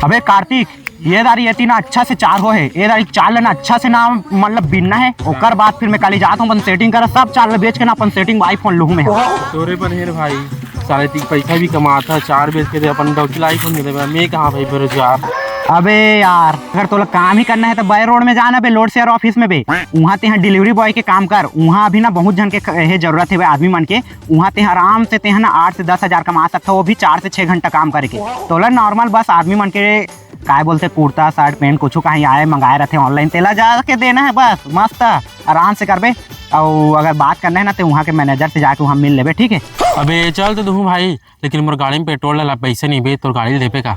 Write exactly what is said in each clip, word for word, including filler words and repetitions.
अबे कार्तिक, ये दारी ये तीन अच्छा से चार हो हे, ये दारी चार लेना अच्छा से ना, मतलब बिनना हे, ओकर बाद फिर मैं काली जात हूँ अपन सेटिंग करा, सब चार ले बेच के ना अपन सेटिंग आईफोन लूहूँ मैं। तोरे बन हे रे भाई, साले तीन पैसा भी कमाता, चार बेच के दे अपन डौकी ला आईफोन दे देबे, मैं कहाँ भाई बेरोजगार। अबे यार, अगर तोला काम ही करना हे तो बाय रोड में जाना बे, लोड शेयर ऑफिस में बे, वहाँ तेहा डिलीवरी बॉय के काम कर, वहाँ अभी ना बहुत झन के क-, हे जरूरत हे बे आदमी मन के, वहाँ तेहा आराम से तेहा ना आठ से दस हजार कमा सकता, वो भी चार से छह घंटा काम करके। तोला नॉर्मल बस आदमी मन के काय बोलते, कुर्ता, शर्ट, पैंट, कुछ कहीं आए, मंगाए रहते ऑनलाइन, तेला जाके देना हे बस, मस्त आराम से करबे। अउ अगर बात करना हे ना, तो वहाँ के मैनेजर से जाके वहाँ मिल लेबे, ठीक है? अबे चल तो दूँ भाई, लेकिन मोर गाड़ी में पेट्रोल डाला पैसा नहीं बे, तोर गाड़ी देबे का?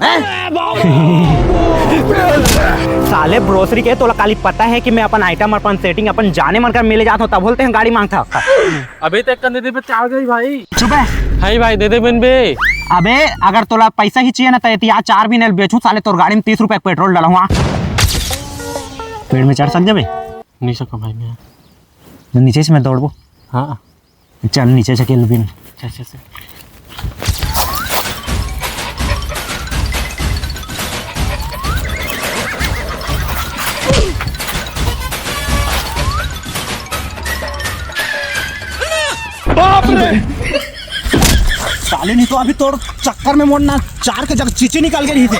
साले ब्रोसरी के, तोला काली पता हे कि मैं अपन आइटम और अपन सेटिंग अपन जाने मन कर मिले जात हूँ, तब बोलते हैं गाड़ी मांगता। अबे तक कंधे दे पे चार गई भाई। चुप है। हाय भाई, दे दे बिन बे। अबे अगर तोला पैसा ही चाहिए ना, तो ये चार भी नहीं बेचू साले, तोर गाड़ी में तीस रुपए का पेट्रोल डाला हुआ। पेड़ में चढ़ सक जाबे? नहीं सको भाई मैं। तो नीचे से मैं दौड़बो। हाँ। चल नीचे से खेल बिन। अच्छा, अच्छा, अच्छा। बाप रे! साले नहीं तो अभी तोर चक्कर में मोर ना चार के जगह चीची निकल गई थे।